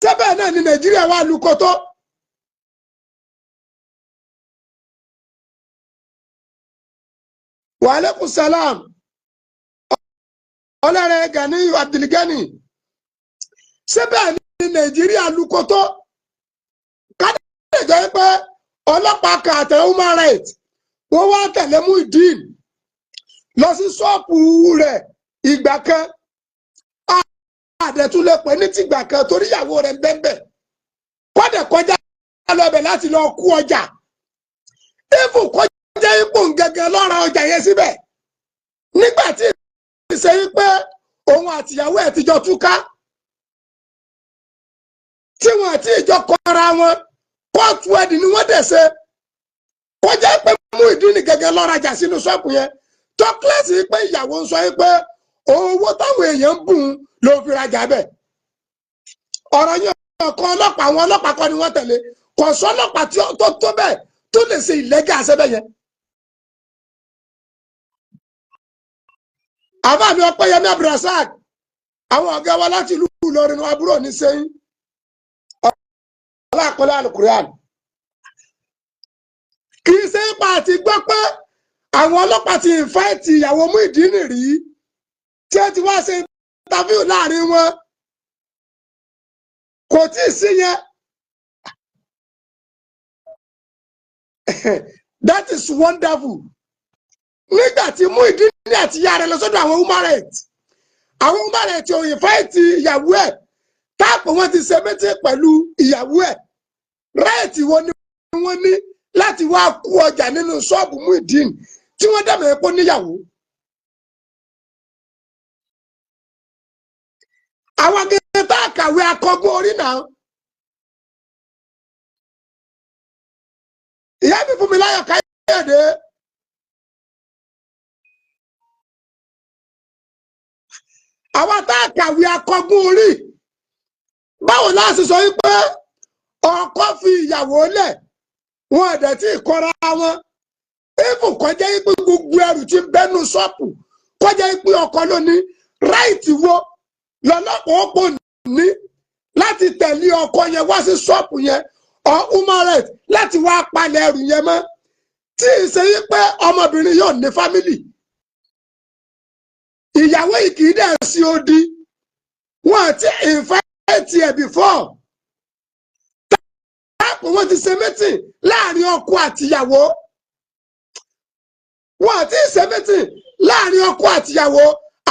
Sẹ́bẹ̀ náà ní Nàìjíríà wà lukọ́tọ́. Wa alaikum salam. Ọlọ́rẹ̀ Ganiyu Abdulgani. Sẹ́bẹ̀ ní Nàìjíríà lukọ́tọ́. Kádẹ́jọ́ pé ọlọ́pàá kan àtẹ human rights wọ́n wá tẹ̀lé Muyideen lọ sí ṣọ́ọ̀pù rẹ̀ ìgbà kan, àdẹ̀tún lè pè ní tìgbà kan torí ìyàwó rẹ̀ ń bẹ́ẹ̀ kọ́dẹ̀ kọjá lọ́bẹ̀ láti lọ kú ọjà, even kọjá ipò gẹ́gẹ́ lọ́ra ọjà yẹn síbẹ̀ nígbà tí ìṣe yí pé òun àtìyàwó ẹ̀ ti jọ túká, tí wọn àti ìjọ kọra wọn, kóòtù ẹ̀dì ni wọ́n dẹ̀ ṣe, kọjá pé Muyideen gẹ́gẹ́ lọ́rajà sínú ṣọ́ọ̀bù yẹn, tọ́kílẹ̀sì pé ìyàwó ń sọ yìí pé owó táwọn èèyàn ń bùn ló fi rajà bẹ́ẹ̀. Ọ̀rọ̀ yẹn ọkọ̀ ọlọ́pàá, àwọn ọlọ́pàá kọ́ ni wọ́n tẹ̀lé. Kò sọ ọlọ́pàá tí ó tó bẹ́ẹ̀ tó lè ṣe ìlẹ́gà àṣẹ́bẹ̀ yẹn. Àbá mi Ọpẹ́yẹmí Abdulrasaq, àwọn ọ̀gá wa láti ìlú Ìlọrin, àbúrò ní sẹ́yìn ọlọ́àkọlẹ́ alukurian. Kì í ṣe pa àti gbọ́ pé àwọn ọlọ́pàá ti invite ìyàwó Muyideen rí tí ó ti wá ṣe interview láàrin wọn, kò tí ì sí yẹn. That is wonderful. Nígbà tí Muyideen àti ìyá rẹ̀ lọ sọ́dọ̀ àwọn human rights, àwọn human rights ò invite ìyàwó ẹ̀ táàpù wọn ti ṣe meeting pẹ̀lú ìyàwó ẹ̀. Right wo ni wọ́n ní láti wá kú ọjà nínú ṣọ́ọ̀bù Muyideen tí wọ́n dẹ̀mọ̀ epo níyàwó? Àwọn akẹ́kọ̀ọ́ tá a kàwé akọgbọ́n orí náà. Ìyá mi fún mi láyọ̀ káyọ̀dé. Àwọn tá a kàwé akọgbọ́n orí, báwo láti sọ wípé ọkọ fi ìyàwó lẹ̀, wọn àdẹ̀ tí ì kọra wọn, even kọjá wípé gbogbo ẹrù tí ń bẹ́nu ṣọ́ọ̀pù kọjá wípé ọkọ ló ní, right wo lọ́lọ́pàá ó pò ní láti tẹ̀lé ọkọ yẹn wá sí ṣọ́ọ̀pù yẹn or human right láti wá palẹ̀ ẹrù yẹn mọ́, tí ì ṣe yí pé ọmọbìnrin yóò ní family? Ìyàwó yìí kì í dẹ̀ sí odi, wọn àti invite ẹ̀ before táàpù wọn ti ṣe meeting láàrin ọkọ àtìyàwó, wọn àti ṣe meeting láàrin ọkọ àtìyàwó,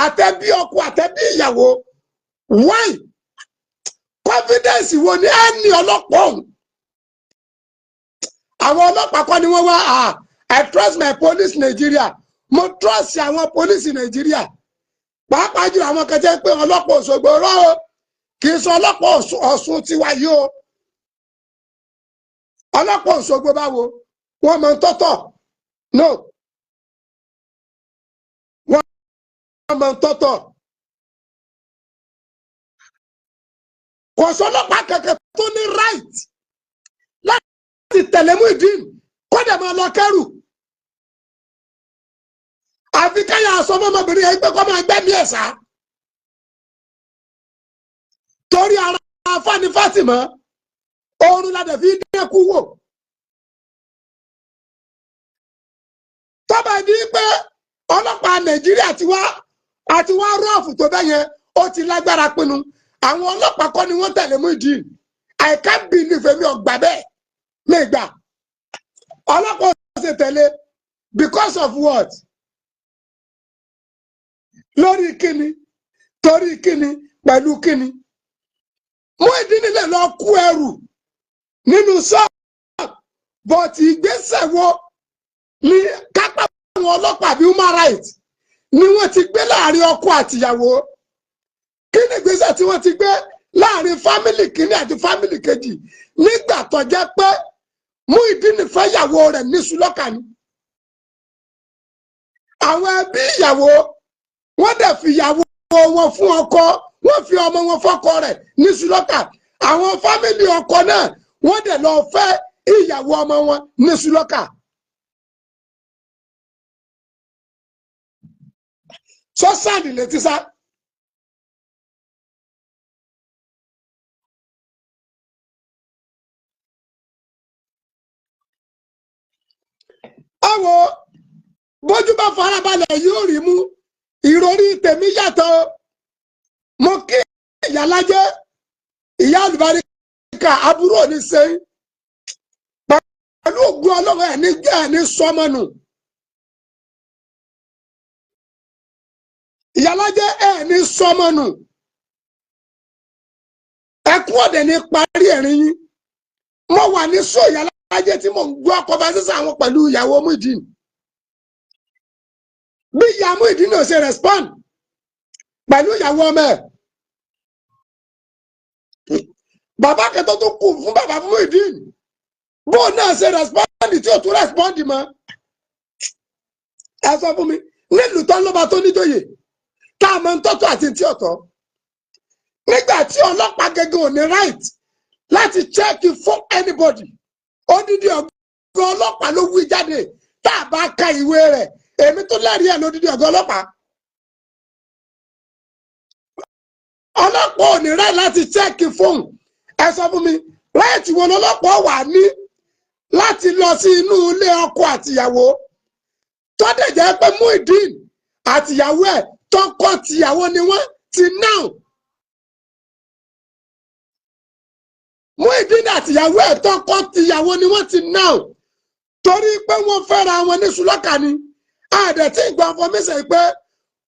àtẹbí ọkọ àtẹbí ìyàwó. Why? Confidence wo ni ẹ ní ọlọ́pàá ọ̀hún? Àwọn ọlọ́pàá kọ́ ni wọ́n wá. Ah, I trust my police Nigeria. Mo trust àwọn police Nigeria, pàápàá jù àwọn kan jẹ́ pé ọlọ́pàá Òṣogbo rọ́ o, kì í sọ ọlọ́pàá Ọ̀ṣun tiwa yìí o. Ọlọ́pàá Òṣogbo báwo? Wọ́n máa ń tọ́tọ̀, no, wọ́n máa ń tọ́tọ̀. Kò sọ ọlọ́pàá kankan tó ní right láti tẹ̀lé Muyideen kódà máa lọ kẹ́rù, àfi káyà sọ fọmọbìnrin yẹn pé kó máa gbẹ́mí ẹ̀ sá, torí ara afáni Fátímọ̀ oorun la dẹ̀ fi dẹ́kú wò. Tọ́ba ní pé ọlọ́pàá Nàìjíríà ti wá àti wá rọ́ọ̀fù tó bẹ́ yẹn, ó ti lágbára pinnu. Àwọn ọlọ́pàá kọ́ ni wọ́n tẹ̀lé Muyideen. I can't believe, èmi ọ̀gbà bẹ́ẹ̀ mi gbà. Ọlọ́pàá ó ṣe tẹ̀lé because of what? Lórí kíni? Torí kíni? Pẹ̀lú kíni? Muyideen lè lọ kú ẹrù nínú ṣọ́ọ̀bù, but ìgbésẹ̀ wo ni kápá àwọn ọlọ́pàá bí human rights ni wọ́n ti gbé láàrin ọkọ àtìyàwó? Kí ni ìgbésẹ̀ tí wọ́n ti gbé láàrin family kìíní àti family kejì nígbà tó jẹ́ pé Muyideen fẹ́yàwó rẹ̀ ní Sùlọ́kà ni? Àwọn ẹbí ìyàwó wọ́n dẹ̀ fi ìyàwó wọn fún ọkọ, wọ́n fi ọmọ wọn fọ́kọ rẹ̀ ní Sùlọ́kà. Àwọn family ọkọ náà wọ́n dẹ̀ lọ fẹ́ ìyàwó ọmọ wọn ní Sùlọ́kà. Sọ́sàdì létí sá. Ẹ wo, bójú bá farabalẹ̀ yóò rí mú. Ìròrí tèmi yàtọ̀. Mo kí ìyálájẹ́, ìyá àlùbáríkà, aburú ò ní sẹ́yìn pẹ̀lú ògùn Ọlọ́run, ẹ̀ ní ẹ̀ ní sọmọnù. Ìyálájẹ́, ẹ̀ ní sọmọnù. Ẹkún ọ̀dẹ̀ ní parí ẹ̀rín yín. Mo wà ní sọ ìyálájẹ́ tí mo ń gbọ́ conversation àwọn pẹ̀lú ìyàwó Muyideen, bí ìyá Muyideen náà ṣe respond pẹ̀lú ìyàwó ọmọ ẹ̀. Bàbá kẹtọ́ tó kù fún bàbá Muyideen, bóun náà ṣe respond tí ò tún respond mọ́. Ẹ sọ fún mi, nílùú tó lọ́ba tó níjòyè, tá a mọ̀ ń tọ́tọ̀ àti tí ọ̀tọ̀, nígbà tí ọlọ́pàá gẹ́gẹ́ ò ní right láti check for anybody, odidi ọ̀gá ọlọ́pàá ló wí jáde. Tá a bá ka ìwé rẹ̀, èmi tó lẹ́rìí ẹ̀ lódidi ọ̀gá ọlọ́pàá. Ọlọ́pàá ò ní right láti check fóun. Ẹ sọ fún mi, right wo lọ́lọ́pàá wà ní láti lọ sí inú ilé ọkọ àtìyàwó, tó dẹ̀ jẹ́ pé Muyideen àtìyàwó ẹ̀, tọkọ tìyàwó ni wọ́n ti now. Muyideen àtìyàwó ẹ̀, tọkọ tìyàwó ni wọ́n ti now, torí pé wọ́n fẹ́ra wọn ní sùlọ́kà ni. Àdẹ̀ tí ìgbà information pé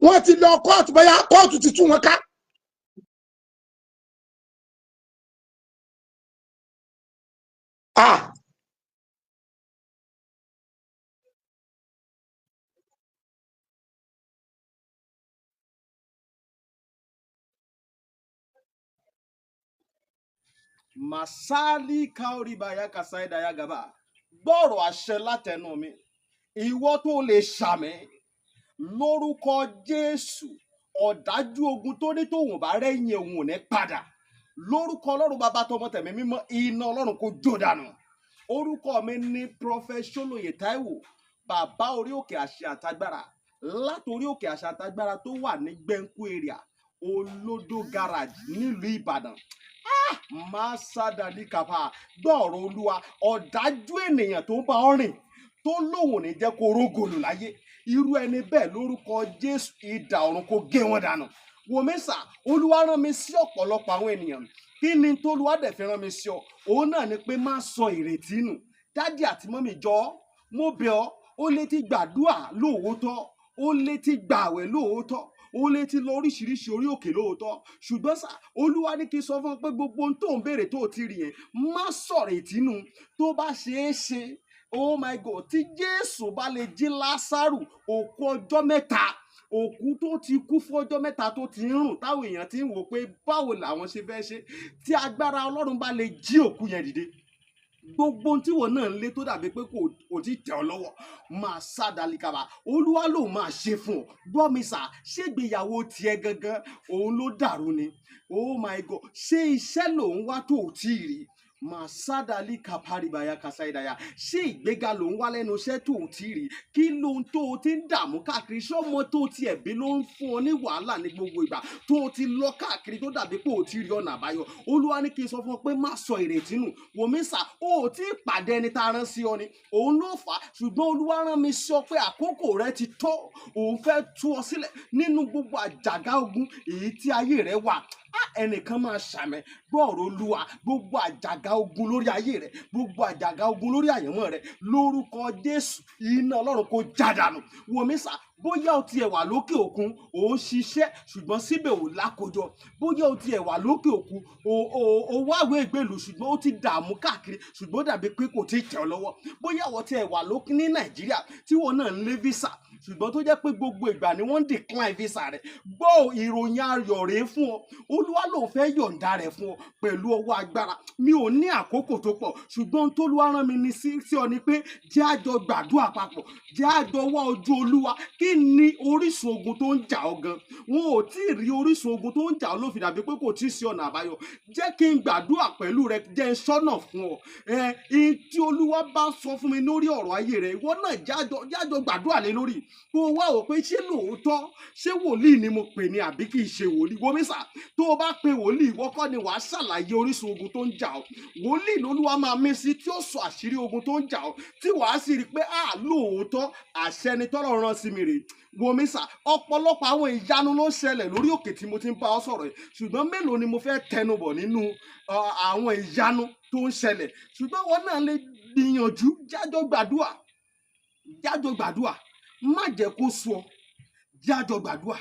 wọ́n ti lọ kóòtù, bóyá kóòtù ti tú wọn ká. Ah. Masali kaoribaya kasaidaya gaba. Gbọ́rọ̀ àṣẹ látẹnu mi, ìwọ tó lè ṣàmì lórúkọ Jésù, ọ̀dájú ogun tó ní tóun bá rẹ́yìn òun ò ní padà, lórúkọ Ọlọ́run bàbá tọmọ tẹ̀mí mímọ́, iná Ọlọ́run kò jó dànù. Orúkọ mi ní Prophet Ṣólóyè Táíwò, bàbá orí òkè àṣẹ àtagbára, látòrí òkè àṣẹ àtagbára tó wà ní Gbẹ̀ǹkú area, Olódó garage nílùú Ìbàdàn. Máa sádàlí kàfà. Gbọ́ọ̀rọ̀ Olúwa, ọ̀dájú ènìyàn tó ń bá ọ rìn, tó lóun ò ní jẹ́ kó rógòlù láyé, irú ẹni bẹ́ẹ̀, lórúkọ Jésù, idà ọ̀run kó gé wọn dànù. Wòmísà, Olúwa rán mi sí ọ̀pọ̀lọpọ̀ àwọn ènìyàn. Kí ni tólúwa dẹ̀ fi rán mi sí ọ? Òun náà ni pé má sọ ìrètí nù. Daddy àti mummy, jọ̀ọ́, mo bẹ̀ ọ́. Ó lè ti gbàdúà lóòótọ́, ó lè ti gbààwẹ̀ lóòótọ́, ó lè ti lọ oríṣiríṣi orí òkè lóòótọ́, ṣùgbọ́n sà, Olúwa ní kí n sọ fún ọ pé gbogbo ohun tó ń béèrè tó ti rí yẹn, má sọ̀rọ̀ ìtínú. Tó bá ṣeé ṣe, oh my God, tí Jésù bá lè jí Lásárù, òkú ọjọ́ mẹ́ta, òkú tó ti kú fún ọjọ́ mẹ́ta, tó ti ń rùn, táwọn èèyàn ti ń wò pé báwo làwọn ṣe fẹ́ ṣe, tí agbára Ọlọ́run bá lè jí òkú yẹn dìde, gbogbo ohun tí wọn náà ń lé tó dàbí pé kò tí tẹ̀ ọ́ lọ́wọ́, máa sá dalikaba, Olúwa ló máa ṣe fún ọ. Gbọ́ mi sà, ṣégbéyàwó tiẹ̀ gangan òun ló dàrú ni? Oh my God, ṣé iṣẹ́ lòun wá tó ò tí ì rí? Máa sádàlí kaparibaya kasaidaya. Ṣé ìgbéga ló ń wá lẹ́nu iṣẹ́ tó ò tí ì rí? Kí lóhun tó o ti ń dààmú káàkiri? Ṣọ́mọ tó o ti ẹ̀bí ló ń fún ọ ní wàhálà ní gbogbo ìgbà tó o ti lọ káàkiri, tó dàbí pé o ti rí ọ̀nà àbáyọ? Olúwa ní kí n sọ fún ọ pé má sọ ìrètí nù. Wòmísà, o ò tí ì pàdé ẹni tá a rán sí ọ ni, òun ló fà á. Ṣùgbọ́n Olúwa rán mi sọ pé àkókò rẹ ti tó. Òun fẹ́ tú ọ sílẹ̀ nínú gbogbo àjàgà ogun èyí tí ayé rẹ wà. Ẹnìkan máa ṣàmẹ. Gbọ́ọ̀rọ̀ Olúwa, gbogbo àjàgà ogun lórí ayé rẹ, gbogbo àjàgà ogun lórí àyànmọ́ rẹ, lórúkọ Jésù, iná Ọlọ́run kò já dànù. Wòmísà, bóyá o tiẹ̀ wà lókè òkun, ò ń ṣiṣẹ́, ṣùgbọ́n síbẹ̀ ò lákòjọ. Bóyá o tiẹ̀ wà lókè òkun, o wáwé ìgbèlú, ṣùgbọ́n o ti dààmú káàkiri, ṣùgbọ́n ó dàbí pé kò tí ì tẹ̀ ọ́ lọ́wọ́. Bóyá o tiẹ̀ wà lókè ní Nàìjíríà tí wọn náà ń lé visa, ṣùgbọ́n tó jẹ́ pé gbogbo ìgbà ni wọ́n ń decline visa rẹ̀, gbọ́ ìròyìn ayọ̀ rèé fún ọ. Olúwa lòun fẹ́ yọ̀ǹda rẹ̀ fún ọ pẹ̀lú ọwọ́ agbára. Mi ò ní àkókò tó pọ̀, ṣùgbọ́n tólúwa rán mi ní sí ọ ni pé jẹ́ àjọ gbàdúrà papọ̀, jẹ́ àjọ wá ojú Olúwa kí Kí ni orísun ogun tó ń jà ọ́ gan? Wọn ò tí ì rí orísun ogun tó ń jà ọ́ ló fi dàbí pé kò tí ì sí ọ̀nà àbáyọ. Jẹ́ kí n gbàdúrà pẹ̀lú rẹ, jẹ́ n sọ́nà fún ọ. Ẹ ihun tí Olúwa bá sọ fún mi lórí ọ̀rọ̀ ayé rẹ, ìwọ náà jájọ gbàdúrà lé lórí, kó o wá wò pé ṣé lóòótọ́, ṣé wòlíì ni mo pè ní àbí kì í ṣe wòlíì. Wo mi sà, tó o bá pe wòlíì, ìwọ kọ́ ni wàá ṣàlàyé orísun ogun tó ń jà ọ́. Wòlíì lolúwa máa mí sí tí ó sọ àṣírí ogun tó ń jà ọ́, tí wàá sì rí i pé à lóòótọ́, àṣẹ ni tọ́lọ̀ rán sí mi rèé. Wo mi sà, ọ̀pọ̀lọpọ̀ àwọn ìyanu ló ń ṣẹlẹ̀ lórí òkè tí mo ti ń bá ọ sọ̀rọ̀ yìí, ṣùgbọ́n mélòó ni mo fẹ́ tẹnubọ̀ nínú àwọn ìyanu tó ń ṣẹlẹ̀? Ṣùgbọ́n wọn náà lè gbìyànjú, jájọ gbàdúà, jájọ gbàdúà. Má jẹ́ kó sú ọ, jájọ gbàdúà.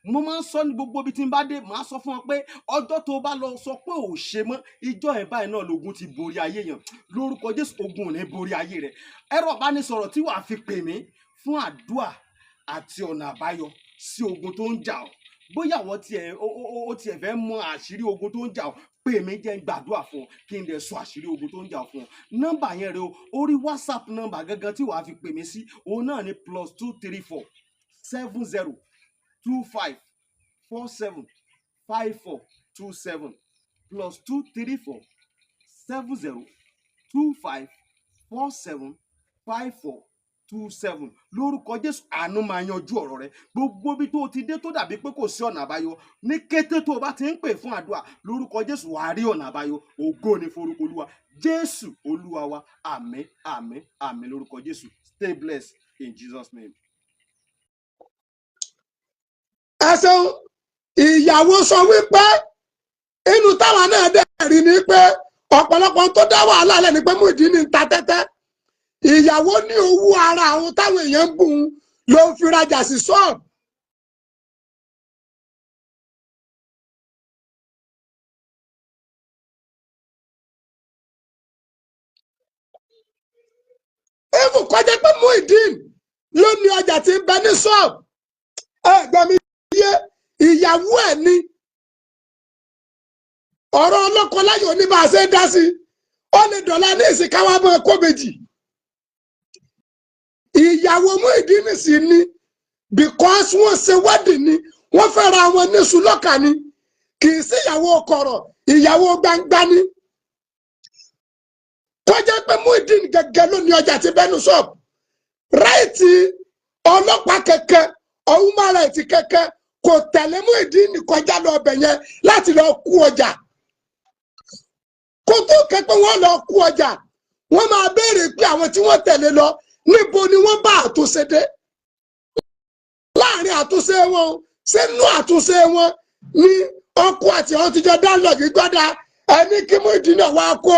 Mo máa ń sọ ní gbogbo ibi tí n bá dé, màá sọ fún ọ pé ọjọ́ tó o bá lọ sọ pé ò ṣe mọ́, ìjọ ẹ̀ báyìí náà lógun ti borí ayé yẹn. Lórúkọ Jésù, ogun ò ní borí ayé rẹ. Ẹ̀rọ ìbánisọ̀rọ̀ tí wàá fi pè mí fún àdúà àti ọ̀nà àbáyọ sí ogun tó ń jà ọ́, bóyá àwọn tiẹ̀ ó tiẹ̀ fẹ́ mọ àṣírí ogun tó ń jà ọ́, pè mí, jẹ́ n gbàdúrà fún ọ, kí n dẹ̀ sọ àṣírí ogun tó ń jà ọ́ fún ọ. Nọ́mbà yẹn rẹ o, orí WhatsApp nọ́mbà gangan tí wàá fi pè mí sí, òun náà ni +234 70 25 47 54 27, +234 70 25 47 54 27. Lórúkọ Jésù, àánú máa yanjú ọ̀rọ̀ rẹ. Gbogbo ibi tó o ti dé tó dàbí pé kò sí ọ̀nà àbáyọ, ní kété tó o bá ti ń pè fún àdúrà, lórúkọ Jésù, wàá rí ọ̀nà àbáyọ. Ògo ni forúkọ Olúwa. Jésù Olúwa wa. Àmín, àmín, àmín lórúkọ Jésù. Stay blessed in Jesus' name. Ẹ ṣeun. Ìyàwó sọ wípé inú táwọn náà dẹ̀ rí ni pé ọ̀pọ̀lọpọ̀ tó dá wàhálà lẹ̀ ni pé Muyideen ń ta tẹ́tẹ́. Ìyàwó ní owó ara àwọn táwọn èèyàn ń bùn ló ń fi rajà sí ṣọ́ọ̀bù. Even kọjá pé Muyideen ló ní ọjà tí ń bẹ ní ṣọ́ọ̀bù, ẹ gbọ́ mi yé, ìyàwó ẹ̀ ni. Ọ̀rọ̀ ọlọ́kọláyò ní bá a ṣe ń dá sí, ó lè dọ̀la ní ìsìn káwá mọ́ kó méjì. Ìyàwó Muyideen sì ni, because wọ́n ṣe wedding ni, wọ́n fẹ́ ra wọn níṣu lọ́kà ni, kì í sí ìyàwó kọ̀rọ̀, ìyàwó gbangba ni. Kọjá pé Muyideen gẹ́gẹ́ ló ní ọjà tí bẹ́nu ṣọ́ọ̀bù, right ọlọ́pàá kẹ̀kẹ́ ọ̀hún máa right kẹ̀kẹ́ kò tẹ̀lé Muyideen kọjá lọ ọbẹ̀ yẹn láti lọ kú ọjà. Kó tó kẹ́ pé wọ́n lọ kú ọjà, wọ́n máa béèrè pé àwọn tí wọ́n tẹ̀lé lọ, níbo ni wọ́n bá àtúnṣe dé láàrin àtúnṣe wọn? Sínú àtúnṣe wọn ní ọkọ àti àwọn tíjọ dáńlọ́ọ̀gì gbọ́dá ẹni kí Muyideen náà wá kó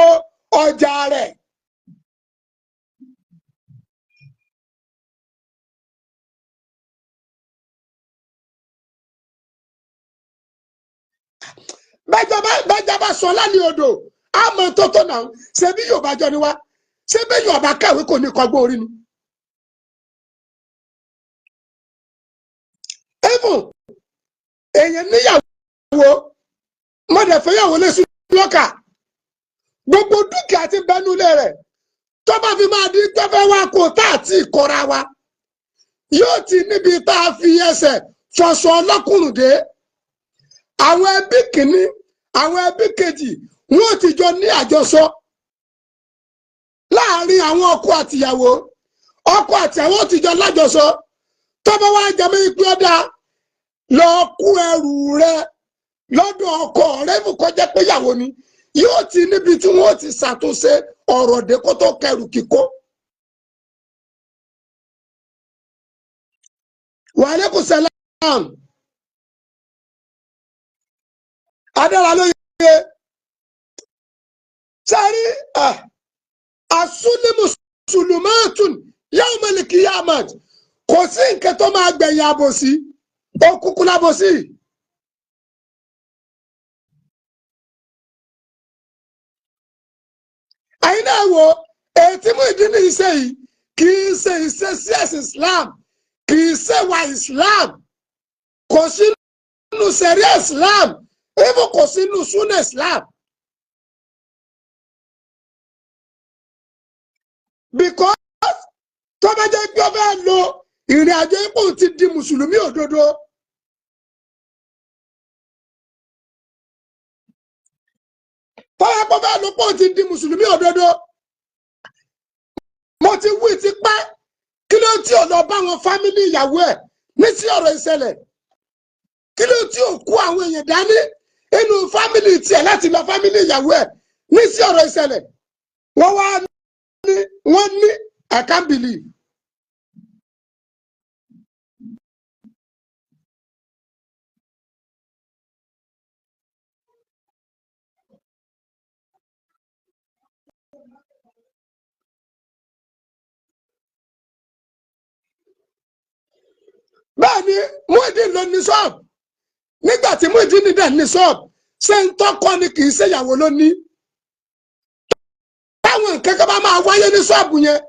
ọjà rẹ̀. Bẹ́jọba sọ lálẹ́ odò àmọ́ tó náà, ṣé bí Yorùbá jọ ni wá? Ṣé bí Yorùbá kàwé kò ní kọgbọ́n orí ni? Even èèyàn níyàwó, mọ̀dẹ̀fẹ́yàwó lè sùn lọ́kà, gbogbo dúkìá ti bẹnu ilé rẹ̀, tó bá fi máa di tó fẹ́ wá kó tá àti ìkọra wa, yóò ti níbi tá a fi ẹsẹ̀ fọṣọ ọlọ́kùnrin dé. Àwọn ẹbí kìíní, àwọn ẹbí kejì, wọn ti jọ ní àjọsọ láàrin àwọn ọkọ àtìyàwó. Ọkọ àtìyàwó ti jọ lájọsọ. Tó bá wá jẹ mí pé ọdá lọ kú ẹrù rẹ lọ́dọ̀ ọkọ rẹ, fún kọjá pé ìyàwó ni, yóò ti níbi tí wọ́n ti ṣàtúnṣe ọ̀rọ̀ dé kó tó kẹrù kíkó. Wa alaikum salam. Adára ló yẹ sáré asúlẹ̀mù sùlùmọ́tún yawmal qiyamah. Kò sí nǹkan tó máa gbẹ̀yìn àbòsí, òkùnkùn lábòsí. Ẹ̀yin náà wo ètí Muyideen ní iṣẹ́ yìí, kì í ṣe iṣẹ́ sí ẹ̀sìn Islam, kì í ṣe wà Islam, kò sí nínú sẹ̀ríà Islam, even kò sí nínú súnà Islam. Because tó bá jẹ́ pé ó fẹ́ lo Ìrìn àjò ipò ti di mùsùlùmí òdodo. Tọ́yà pọ̀ fẹ́ ló pọ̀ ti di mùsùlùmí òdodo. Mo ti wí ti pẹ́, kí ló tí ò lọ bá wọn fámìlì ìyàwó ẹ̀ ní sí ọ̀rọ̀ ìṣẹ̀lẹ̀? Kí ló tí ò kó àwọn èèyàn dání inú fámìlì tiẹ̀ láti lọ fámìlì ìyàwó ẹ̀ ní sí ọ̀rọ̀ ìṣẹ̀lẹ̀? Wọ́n wá ní wọ́n ní I can't believe. Bẹ́ẹ̀ ni Muyideen ló ní ṣọ́ọ̀bù. Nígbà tí Muyideen dẹ̀ ní ṣọ́ọ̀bù, ṣé ń tọ́kọ ni kì í ṣe ìyàwó ló ní? Táwọn nǹkan kan bá máa wáyé ní ṣọ́ọ̀bù yẹn,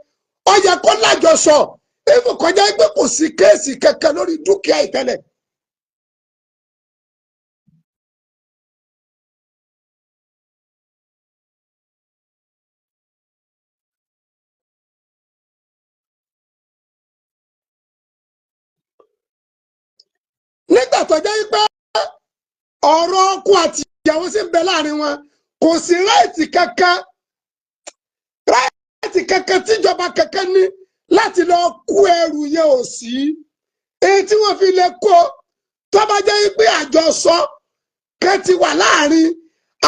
ó yẹ kó lájọsọ, even kọjá pé kò sí case kankan lórí dúkìá ìtẹ́lẹ̀. Nígbà tó jẹ́ pé ọ̀rọ̀ ọkọ àti ìyàwó sì ń bẹ láàrin wọn, kò sí right kankan, right kankan tíjọba kankan ní láti lọ kó ẹrù yẹn ò sí. Èyí tí wọ́n fi lè kó, tó bá jẹ́ pé àjọsọ kan ti wà láàrin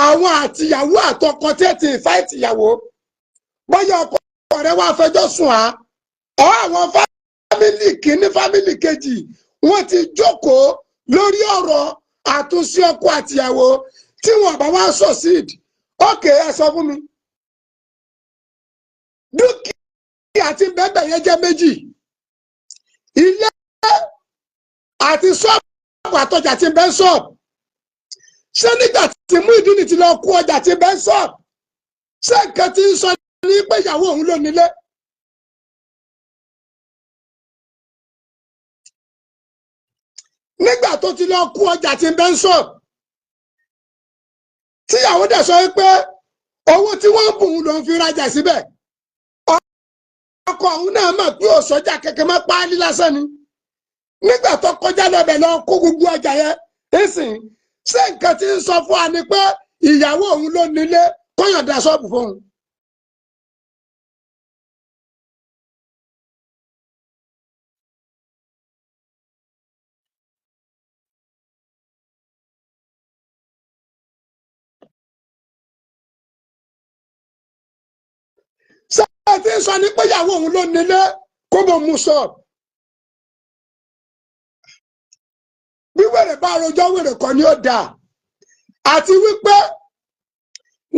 àwọn àtìyàwó àtọkọ tí ẹ ti fight ìyàwó, bóyá ọkọ rẹ wá fẹjọ́ sùn á ọ, àwọn family kìíní, family kejì, wọ́n ti jókòó lórí ọ̀rọ̀ àtúnṣe ọkọ àtìyàwó, tí wọ́n bá wá succeed. Ókè, ẹ sọ fún mi, dúkìá tí bẹ́ẹ̀ yẹn jẹ́ méjì, ilé àti ṣọ́ọ̀bù àtọjà tí bẹ́ẹ̀ ṣọ́ọ̀bù. Ṣé nígbà tí Muyideen ti lọ kó ọjà tí bẹ́ẹ̀ ṣọ́ọ̀bù, ṣé nǹkan tí ń sọ ní pé ìyàwó òun ló nílé? Nígbà tó ti lọ kó ọjà tí bẹ́ẹ̀ ṣọ́ọ̀bù, tíyàwó dẹ̀ sọ pé owó tí wọ́n bùn ún ló ń fi rajà síbẹ̀, ọkọ òun náà mọ̀ pé òṣọjà kẹ̀kẹ́ mọ́ páálí lásán ni. Nígbà tó kọjá lọ́bẹ̀ lọ kó gbogbo ọjà yẹn nísìnyí, ṣé nǹkan tí ń sọ fún wa ni pé ìyàwó òun ló nílé, kọ́yọ̀dá ṣọ́ọ̀bù fóun? Ṣé tí ń sọ ni pé ìyàwó òun ló nílé, kó bó mu ṣọ́ọ̀bù? Bí wèrè bá rojọ́, wèrè kọ́ ni ó dáa. Àti wípé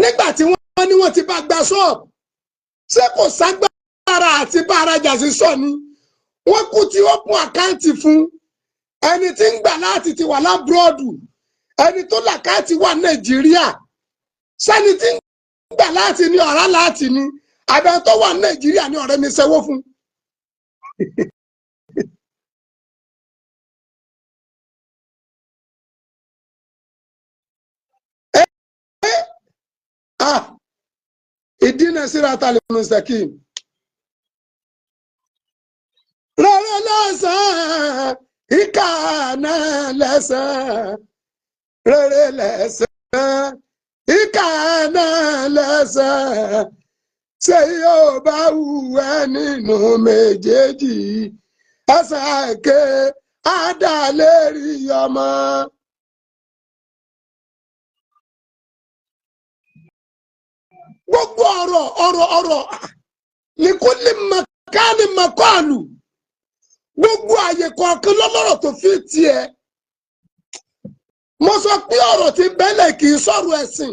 nígbà tí wọ́n ní wọ́n ti bá gba ṣọ́ọ̀bù, ṣé kò ságbára àti bá arajà sí sọ ni? Wọ́n kú tí ó kún account fún ẹni tí ń gbà láti ti wà l'abroad, ẹni tó l'account wà Nàìjíríà. Sẹ́ni tí ń gbà láti ní ọ̀rá láti ní abẹ́ tó wà Nàìjíríà ní ọ̀rẹ́ mi ṣẹ́wó fún. Ah, ihdina siratal mustaqim. Rere lẹ́sàn-án, ìkà náà lẹ́sàn-án. Rere lẹ́sàn-án, ìkà náà lẹ́sàn-án. Ṣé yóò bá wù ẹ́ nínú méjèèjì? Ẹ̀sán àìké àdàlérí ọmọ. Gbogbo ọ̀rọ̀ ọ̀rọ̀ ọ̀rọ̀ ní kó lè mọ̀kánì mọ̀kọ́ọ̀lù, gbogbo àyè kọ̀ọ̀kan lọ́lọ́rọ̀ tó fi tiẹ̀. Mo sọ pé ọ̀rọ̀ tí bẹ́lẹ̀ kì í sọ̀rọ̀ ẹ̀sìn,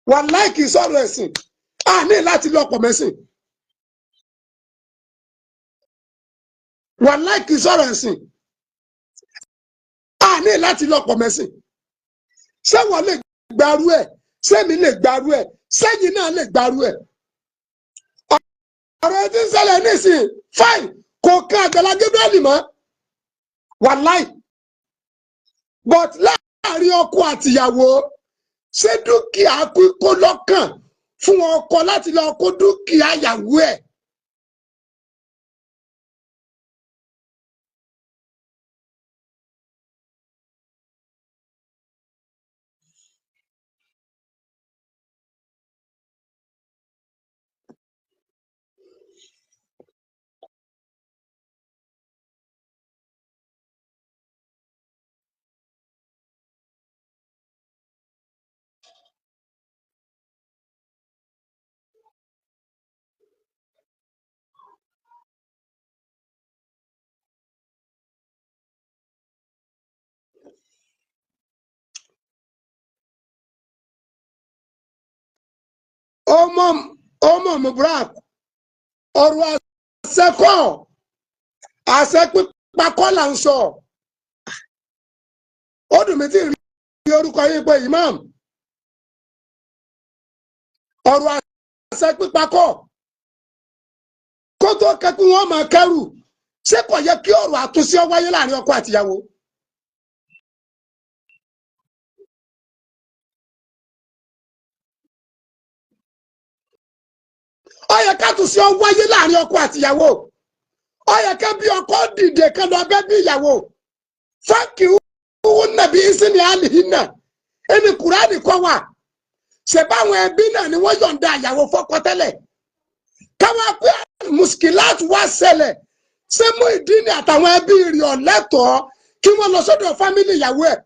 wàláì kì í sọ̀rọ̀ ẹ̀sìn. A ní láti lọ́pọ̀ mẹ́sìn. Wàláì kì í sọ̀rọ̀ ẹ̀sìn. A ní láti lọ́pọ̀ mẹ́sìn. Ṣé wọ́n lè gbarú ẹ̀? Sẹ́mi lè gbarú ẹ̀? Sẹ́yìn náà lè gbarú ẹ̀? Ọ̀rọ̀ tí ń ṣẹlẹ̀ nísìnyí, fine, kò kan Àgbàlá Gabriel mọ́, wàláì. But láàrin ọkọ àtìyàwó, ṣé dúkìá kíkó lọ́kàn fún ọkọ láti lọ kó dúkìá ìyàwó ẹ̀? Ọmọ ọmọ Mubarak, ọ̀rọ̀ àṣẹ kọ́, àṣẹ pípa kọ́ là ń sọ. Ó dùn mí tí ì rí orúkọ yín pé imam. Ọ̀rọ̀ àṣẹ pípa kọ́, kó tó kẹ́kún wọn máa kẹ́rù. Ṣé kò yẹ kí ọ̀rọ̀ àtúnṣe ó wáyé láàrin ọkọ àtìyàwó? Ó yẹ kátúnṣe ó wáyé láàrin ọkọ àtìyàwó. Ó yẹ ká bí ọkọ dìde kan lọ bẹ́ bí ìyàwó. Fáàkì wúwo nàbí ìsìnì àlìhínà ẹni Kùránì kọ́ wà. Ṣe báwọn ẹbí náà ni wọ́n yọ̀ǹda ìyàwó fọ́kọ tẹ́lẹ̀? Káwọn pé mùsùkìláàtù wá ṣẹlẹ̀, ṣé Muyideen àtàwọn ẹbí rẹ̀ ọ̀lẹ́tọ̀ọ́ kí wọ́n lọ sọ́dọ̀ fámìlì ìyàwó ẹ̀?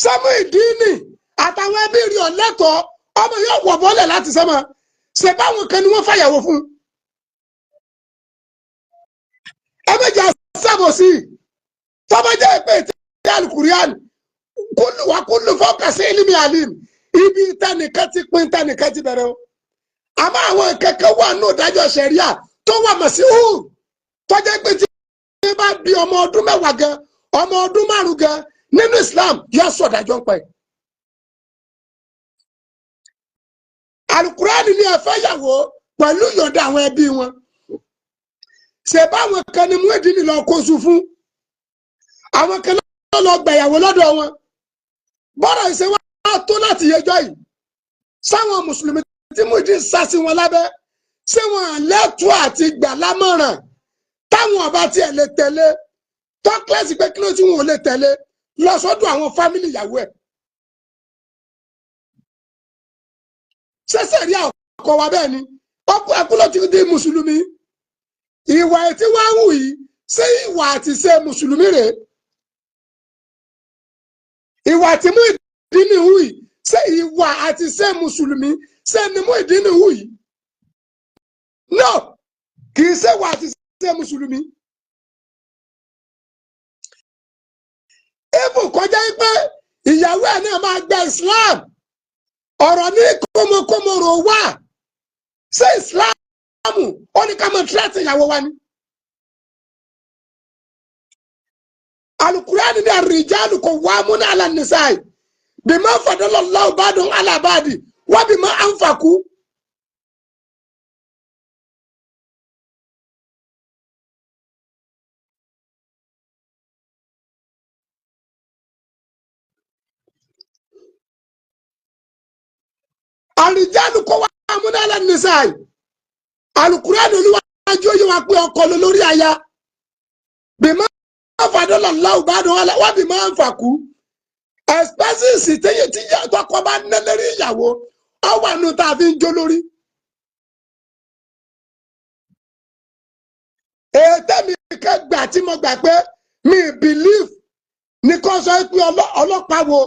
Ṣé Muyideen àtàwọn ẹbí rẹ̀ ọ̀lẹ́tọ̀ọ́? Ọmọ yóò wọ̀ bọ́lẹ̀ láti sẹ́mọ̀. Ṣe báwọn kan ni wọ́n fàyàwó fún? Ẹ méjì sábò sí i. Tọ́ba jẹ́ pé tí alukurian kúlù wà kúlù fọ́kàsí ilimi alim, ibi tẹnìkan ti pín tẹnìkan ti bẹ̀rẹ̀ o. Àmọ́ àwọn kẹ̀kẹ́ wà nù dájọ́ sẹ̀ríà tó wà mọ̀ sí hù, tọ́jà pé tí wọ́n bá bí ọmọ ọdún 10 gan, ọmọ ọdún 5 gan nínú Islam, yóò sọ dájọ́ pẹ́. Alukurani ni ẹ fẹ́ yàwó pẹ̀lú yọ̀ǹda àwọn ẹbí wọn. Ṣe báwọn kan ni Muyideen lọ kóṣù fún, àwọn kan lọ gbàyàwó lọ́dọ̀ wọn. Bọ́rọ̀ ìṣe wá tó láti yẹjọ́ yìí, sáwọn mùsùlùmí tí Muyideen sá sí wọn lábẹ́, ṣé wọn lẹ́tọ̀ọ́ àti gbà lámọ̀ràn táwọn ọba tiẹ̀ lè tẹ̀lé tọ́kílẹ́sì pé kí ló tí wọn ò lè tẹ̀lé lọ sọ́dọ̀ àwọn fámìlì ìyàwó ẹ̀? Ṣẹ̀ṣẹ̀ rí àkọ́ wa bẹ́ẹ̀ ni ẹkú ló ti di mùsùlùmí. Ìwà tí wọ́n ń hù yìí, ṣé ìwà àti ṣe mùsùlùmí rèé? Ìwà tí Muyideen hù yìí, ṣé ìwà àti ṣe mùsùlùmí ṣé ni Muyideen hù yìí? No, kì í ṣe ìwà àti ṣe mùsùlùmí. Ibù kọjá pé ìyàwó ẹ̀ náà máa gba Islam, ọ̀rọ̀ ní kómokómoro wà. Ṣé Islam ó ní ká mọ tírẹ́tì ìyàwó wa ni? Alukurani ni arijalu kò wá múná ala nisai bima fadala Allahu ba'dahum ala ba'di wa bima anfaqu. Arijalu kò wá múná ala nisai. Alukurani olúwàjú yìí wá pé ọkọ lọ lórí aya, bima fadala Allahu ba'dahum wa bima anfaqu. Expenses téye tí tọkọ bá ná lérí ìyàwó, ọ wà nù tá a fi ń jó lórí. Ètè mi kẹgbà tí mo gbà pé mi believe ní kò sọ pé ọlọ́pàá wo,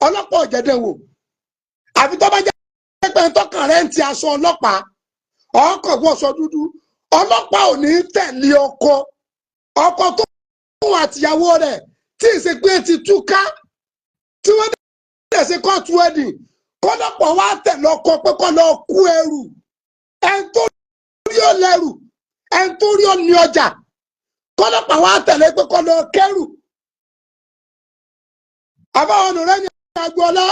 ọlọ́pàá ọ̀jẹ̀dẹ̀ wò. Àfi tó bá jẹ́ pé tọkàn rẹ̀ ń ti aṣọ ọlọ́pàá, ọkọ̀ wọṣọ dúdú, ọlọ́pàá ò ní tẹ̀lé ọkọ. Ọkọ tó fún àtìyàwó rẹ̀ tí ìsìnkú ti túká, tí wọ́n dẹ̀ ṣe court wedding, kọ́lọ́pọ̀ wá tẹ̀lé ọkọ pé kọ́ lọ kú ẹrù. Ẹn tó rí ọ lẹ́rù, ẹn tó rí ọ ní ọjà, kọ́lọ́pọ̀ wá tẹ̀lé pé kọ́ lọ kẹ́rù. Àbáwọn ọ̀rẹ́ ní agboola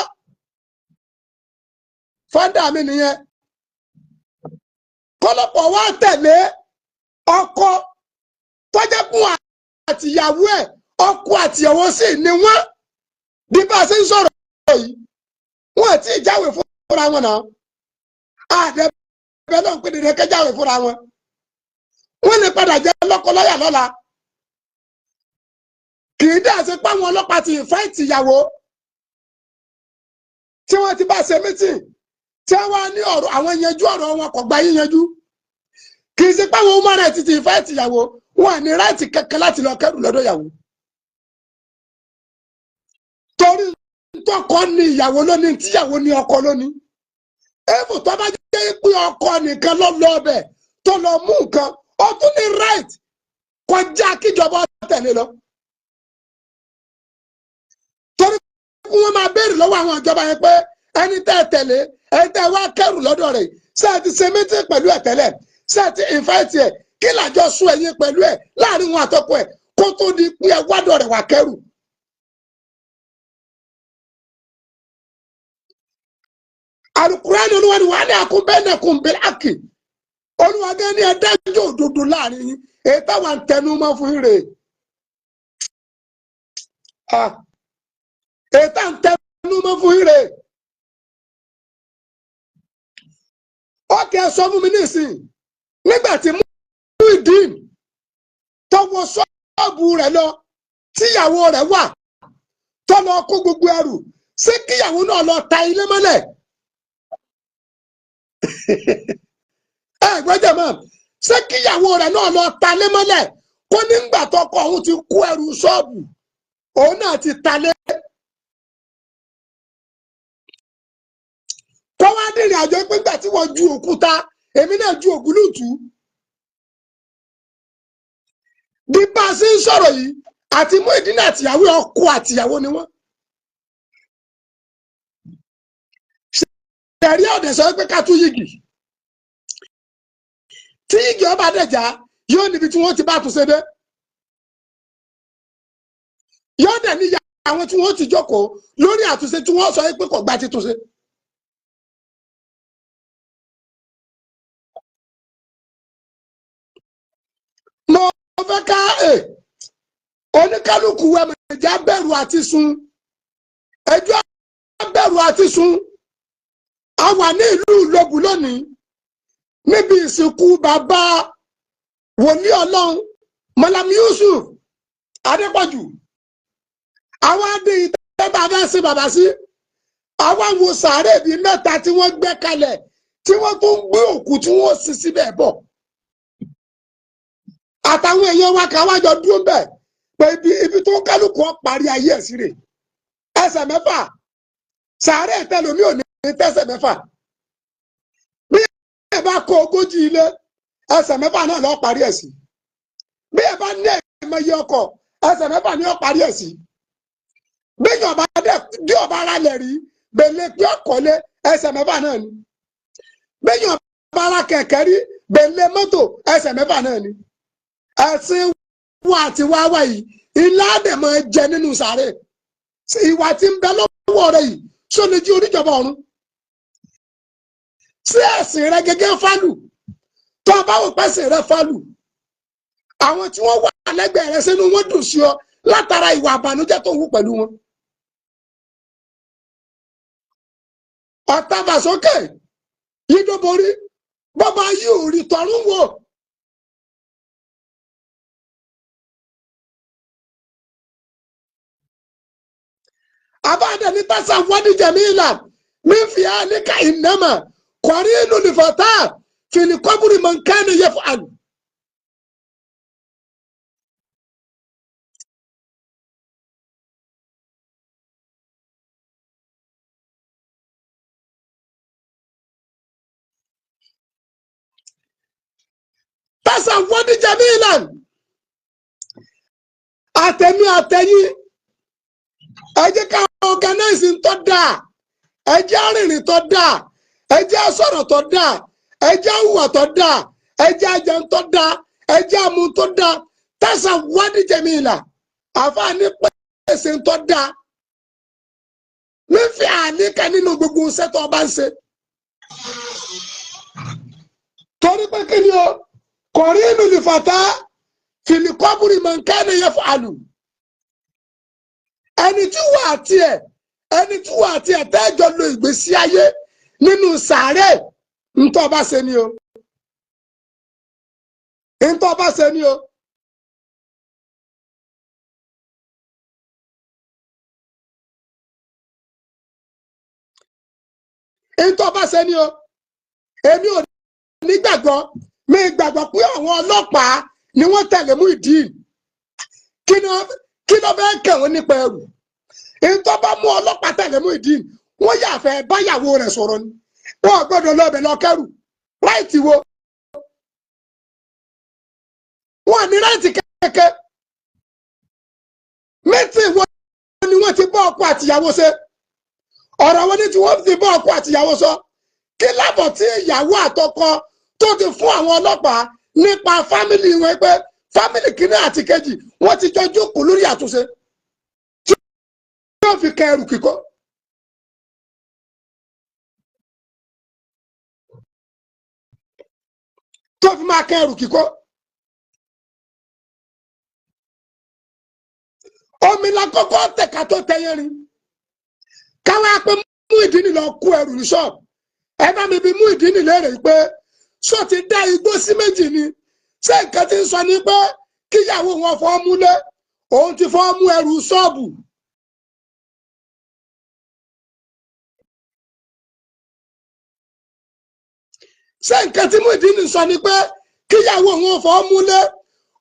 fọ́ndà mi nìyẹn. Kọ́lọ́pọ̀ wá tẹ̀lé ọkọ tọ́jẹ́ fún àtìyàwó ẹ̀, ọkọ àtìyàwó sì ni wọ́n. Bí bá a ṣe ń sọ̀rọ̀ yìí, wọ́n ti jáwèé fúnra wọn náà. Àdẹ́bẹ́ náà ń pè dédé kẹjáwèé fúnra wọn. Wọ́n lè padà jẹ́ lọ́kọláya lọ́la. Kì í dá ṣe pé àwọn ọlọ́pàá ti fáìtì ìyàwó tí wọ́n ti bá ṣe mítìn, tí wọ́n wá ní ọ̀rọ̀ àwọn yanjú ọ̀rọ̀ wọn kò gba yíyanjú. Kì í ṣe pé àwọn human rights ti fáìtì ìyàwó, wọn ní ráìtì kankan láti lọ kẹ́rù lọ́dọ̀ ìyàwó. Torí tọkọ ní ìyàwó lónìí, tíyàwó ní ọkọ lónìí. Èèfù tó bá jẹ́ pé ọkọ nìkan ló lọ ọbẹ̀ tó lọ mú nǹkan, ó tún ní right kọjá kíjọba tẹ̀lé lọ. Kí wọ́n máa béèrè lọ́wọ́ àwọn ìjọba yẹn pé ẹni tẹ́ ẹ tẹ̀lé, ẹni tẹ́ ẹ wá kẹ́rù lọ́dọ̀ rẹ̀, ṣé ẹ ti ṣe meeting pẹ̀lú ẹ̀ tẹ́lẹ̀? Ṣé ẹ ti invite ẹ̀? Kí làjọ sún ẹ̀yin pẹ̀lú ẹ̀ láàrin wọn àtọkọ ẹ̀ kó tó di pé ẹ wádọ̀ rẹ̀ wá kẹ́rù? Alukurani Olúwa ni wàá ní àkúnbẹ́nẹ̀kùn bíláàkì. Olúwa gẹ́ ní ẹ̀dájọ́ òdodo láàrin yín. Èyí táwa ń tẹnu mọ́ fún yín rèé. Èyí tá ń tẹnu mọ́ fún yín rèé. Ó kẹ́ ẹ sọ fún mi nísìnyí, nígbà tí Muyideen tó wọ ṣọ́ọ̀bù rẹ̀ lọ, tíyàwó rẹ̀ wà, tó lọ kó gbogbo ẹrù, ṣé kíyàwó náà lọ ta ilé mọ́lẹ̀? Ẹ gbọ́dọ̀ mọ̀, ṣé kíyàwó rẹ̀ náà lọ ta lé mọ́lẹ̀, kó nígbà tọkọ òun ti kó ẹrù ṣọ́ọ̀bù, òun náà ti ta lé? Kó wá dìrìn àjò pé nígbà tí wọ́n ju òkúta, èmi náà ju ògúlùtù. Bí bá a ṣe ń sọ̀rọ̀ yìí, àti Muyideen àtìyàwó, ọkọ àtìyàwó ni wọ́n. Ṣẹ̀rí ọ̀dẹ̀ sọ pé ká tún yìgì. Tí yìgì ọba dẹ̀já, yóò níbi tí wọ́n ti bá túnṣe dé. Yóò dẹ̀ níyà àwọn tí wọ́n ti jókòó lórí àtúnṣe tí wọ́n sọ pé kò gba títúnṣe. Mo fẹ́ ká oníkálukú ẹ̀mẹ̀já bẹ̀rù àti sun, ẹjọ́ bẹ̀rù àti sun. A wà ní ìlú Ìlobù lónìí níbi ìsìnkú bàbá wòlíì Ọlọ́run Malam Yusuf Adépọ̀jù. Àwọn adé ìtẹ́ bàbá sí bàbá sí, àwọn wo sàárè bíi mẹ́ta tí wọ́n gbẹ́ kalẹ̀, tí wọ́n tún ń gbé òkú tí wọ́n sì síbẹ̀ bọ̀. Àtàwọn èèyàn wa kà wájọ dúró bẹ́ẹ̀ pé ibi tó kálukú ọ parí ayé ẹ̀ sí rè. Ẹsẹ̀ mẹ́fà sàárè tẹlomi ò ní tẹ́sẹ̀ mẹ́fà. Bí ẹ bá kó 40 ilé, ẹsẹ̀ mẹ́fà náà lọ́ọ́ parí ẹ̀ sí. Bí ẹ bá ní ẹ̀mọye ọkọ̀, ẹsẹ̀ mẹ́fà ni ó parí ẹ̀ sí. Bí ọba dé ọba ara lẹ̀ rí bèlè pé ọkọ̀lé, ẹsẹ̀ mẹ́fà náà ni. Bí ọba ara kẹ̀kẹ́ rí bèlè mọ́tò, ẹsẹ̀ mẹ́fà náà ni. Ẹ̀sìn wa àti wáwá yìí ilá dẹ̀ máa jẹ nínú sàárè. Ìwà tí ń bẹ lọ́wọ́ rẹ yìí, sọ lè jí oníjọba ọ̀run? Sí ẹ̀sìn rẹ gẹ́gẹ́ fálù? Tó o bá wò pẹ́sìn rẹ fálù, àwọn tí wọ́n wà lẹ́gbẹ̀ẹ́ rẹ sínú wọn dùn sí ọ látara ìwà àbànújẹ́ tó wù pẹ̀lú wọn. Ọ̀tàbàsókè yídóborí bọ́ba yìí ò rí tọ̀run wò. Abáàdà ní tásà wádìí jẹ̀míìlà mí fi àlíkà ìnámà kọ̀rí inú nìfọ̀tà fìlìkọ́bùrì mọ̀nkánì yẹ fún àlù. Tásà wádìí jẹ̀míìlà àtẹ̀mí àtẹ̀yìn, ẹ jẹ́ ká organize tó dáa, ẹ jẹ́ arìnrìn tó dáa, ẹ jẹ́ sọ̀rọ̀ tó dáa, ẹ jẹ́ hùwà tó dáa, ẹ jẹ́ ajẹun tó dáa, ẹ jẹ́ amú tó dáa. Tásà wádìí jẹ̀míìlà àfààní pèsè tó dáa nífi àníkà nínú gbogbo iṣẹ́ tó bá ń ṣe. Torí pé kí ni o kọ̀rí inú nìfàtà fìlìkọ́bùrì mọ̀nkánì yẹ fún àlù. Ẹni tí wà àti ẹ̀, ẹni tí wà àti ẹ̀ tẹ́jọ lo ìgbésí ayé nínú sàárè, ntọ́ bá ṣe ni o, ntọ́ bá ṣe ni o. Ntọ́ bá ṣe ni o. Èmi ò ní gbàgbọ́, mi gbàgbọ́ pé àwọn ọlọ́pàá ni wọ́n tẹ̀lé Muyideen. Kí ló fẹ́ kẹ̀ wọ́n nípa ẹrù? Ntọ́ bá mú ọlọ́pàá tẹ̀lé Muyideen, wọ́n yà fẹ́ báyàwó rẹ̀ sọ̀rọ̀ ni. Wọ́n gbọ́dọ̀ lọ́ọ̀bẹ̀ lọ kẹ́rù. Ráìtì wo? Wọ́n ní ráìtì kẹ̀kẹ́. Mítì wo ni wọ́n ti bọ́ ọkọ àtìyàwó ṣe? Ọ̀rọ̀ wo ni tí wọ́n fi bá ọkọ àtìyàwó sọ? Kí lábọ̀ tí ìyàwó àtọkọ tó ti fún àwọn ọlọ́pàá nípa family wọn, pé family kìíní àti kejì, wọ́n ti jọ jókòó lórí àtúnṣe tí wọ́n fi kẹ ẹrù kíkọ́? Tó fi máa kẹ ẹrù kíkọ́. Omi la kọ́kọ́ tẹ̀ka tó tẹ̀yẹ rin. Káwá pé Muyideen lọ kó ẹrù ní ṣọ́ọ̀bù. Ẹ bá mi bi Muyideen léèrè pé sọ ti dá igbó sí méjì ni? Ṣé nǹkan ti ń sọ ni pé kíyàwó wọn fọ́ múlé, òun ti fọ́ mú ẹrù ṣọ́ọ̀bù? Ṣé nǹkan tí Muyideen sọ ni pé kíyàwó wọn fọ́ múlé,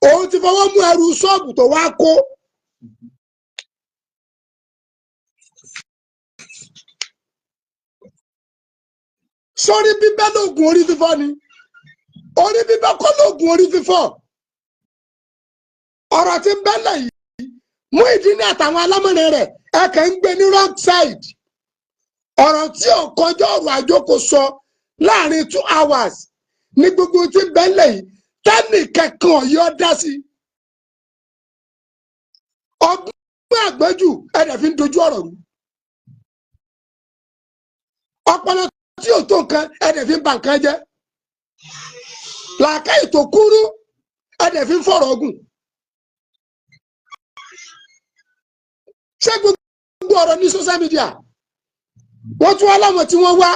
òun ti fọwọ́ mú ẹrù ṣọ́ọ̀bù tó wá kó? Sórí bíbẹ́ lóògùn orí fífọ́ ni? Orí bíbẹ́ kọ́ lóògùn orí fífọ́. Ọ̀rọ̀ tí ń bẹ́lẹ̀ yìí, Muyideen àtàwọn alámọ̀rin rẹ̀, ẹ kàn ń gbé ní wrong side. Ọ̀rọ̀ tí ò kọjá ọ̀rọ̀ àjókòó sọ láàrin 2 hours ní gbogbo tí ń bẹ́lẹ̀ yìí, tẹ́nì kankan ọ̀yọ́ dá sí. Ọgbọ́n àgbẹ́jù ẹ̀dẹ̀ fi ń dojú ọ̀rọ̀ rú. Ọpọlọ tí ò tó nǹkan ẹ̀dẹ̀ fi ń ba nǹkan jẹ́. Làákàyè tó kúrú ẹ̀dẹ̀ fi ń fọ̀rọ̀ ogun. Ṣé gbogbo ọ̀rọ̀ ní social media? Wọ́n tún wá láwọn tí wọ́n wá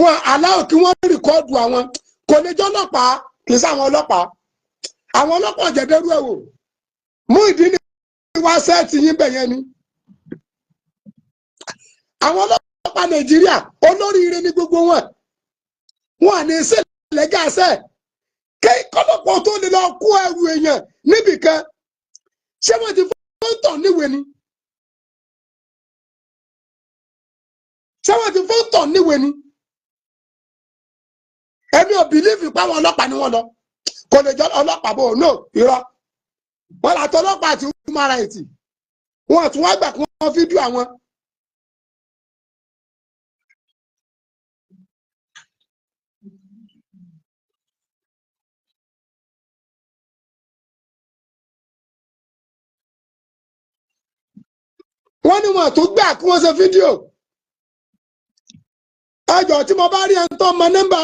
wọn aláwọ̀ kí wọ́n record àwọn. Kò lè jẹ́ ọlọ́pàá, kì í sáwọn ọlọ́pàá. Àwọn ọlọ́pàá ọ̀jẹ̀dẹ́rú ẹ̀ wò. Muyideen wá set yín bẹ̀ yẹn ni. Àwọn ọlọ́pàá Nàìjíríà, olóríire ní gbogbo wọn. Wọn à ní sẹ́lẹ̀gàṣẹ́ kí kọ́lọ́pọ̀ tó lè lọ kó ẹrù èèyàn níbìkan. Ṣé wọ́n ti fún tọ̀ níwèé ni? Ṣé wọ́n ti fún tọ̀ níwèé ni? Ẹni ò believe pé àwọn ọlọ́pàá ni wọ́n lọ. Kò lè jọ ọlọ́pàá bò no irọ́. Wọ́n làtọ́ ọlọ́pàá àti human rights. Wọ́n tún wá gbà kí wọ́n fídíò àwọn. Wọ́n ní wọn tó gbà kí wọ́n ṣe fídíò. Ẹjọ́, tí mo bá rí ẹni tó mọ nọ́mbà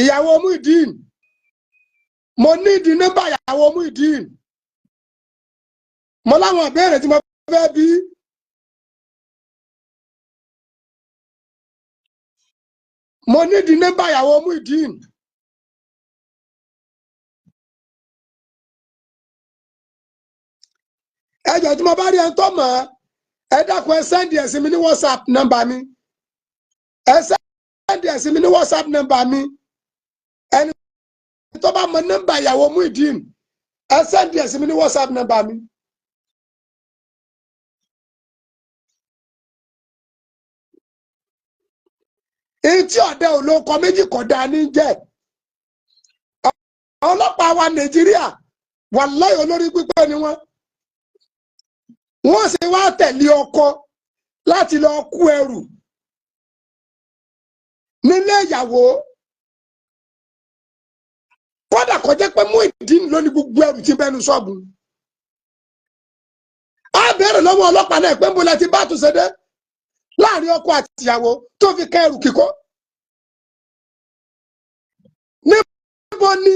ìyàwó Muyideen, mo ní ìdí nọ́mbà ìyàwó Muyideen. Mo láwọn ìbéèrè tí mo fẹ́ bí. Mo ní ìdí nọ́mbà ìyàwó Muyideen. Ẹjọ́, tí mo bá rí ẹni tó mọ̀, ẹ dákun, ẹ send ẹ̀ sí mi ní WhatsApp nọ́mbà mi. Ẹ send ẹ̀ sí mi ní WhatsApp nọ́mbà mi. Ẹni tó bá mọ nọ́mbà ìyàwó Muyideen, ẹ send ẹ̀ sí mi ní WhatsApp nọ́mbà mi. Etí ọ̀dẹ olóko méjì kọ̀dá ní jẹ́. Ọlọ́pàá wa Nàìjíríà, wàláhì, olórí pípẹ́ ni wọ́n. Wọ́n sì wá tẹ̀lé ọkọ láti lọ kú ẹrù nílé ìyàwó, kódà kó jẹ́ pé Muyideen ló ní gbogbo ẹrù tí bẹ́ẹ̀ nu ṣọ́ọ̀bù. Á bẹ̀rẹ̀ lọ́wọ́ ọlọ́pàá náà pé ń bolẹ̀ ti bá àtúnṣe dé láàrin ọkọ àti ìyàwó tó fi kẹ́ ẹrù kíkó. Níbo ni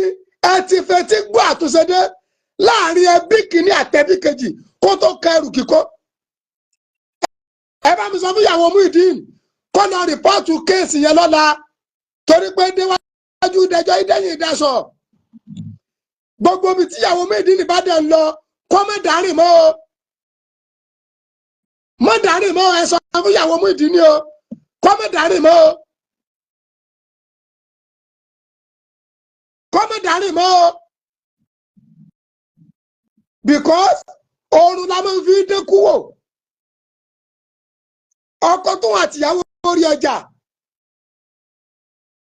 ẹ ti fetí gbọ́ àtúnṣe dé láàrin ẹbí kìíní àtẹbí kejì kó tó kẹ́ ẹrù kíkó? Ẹ bá mi sọ fún ìyàwó Muyideen kó lọ report case yẹn lọ́la, torí pé déwájú dẹjọ́ ìdẹ́yìn ìdásọ̀. Gbogbo ibi tí ìyàwó Muyideen bá dẹ̀ ń lọ, kó má dárìn mọ́ o, má dárìn mọ́. Ẹ sọ fún ìyàwó Muyideen o, kó má dárìn mọ́ o, kó má dárìn mọ́ o, because oorun la máa ń fi dínkù wò. Ọkọ tó wà tìyàwó orí ọjà.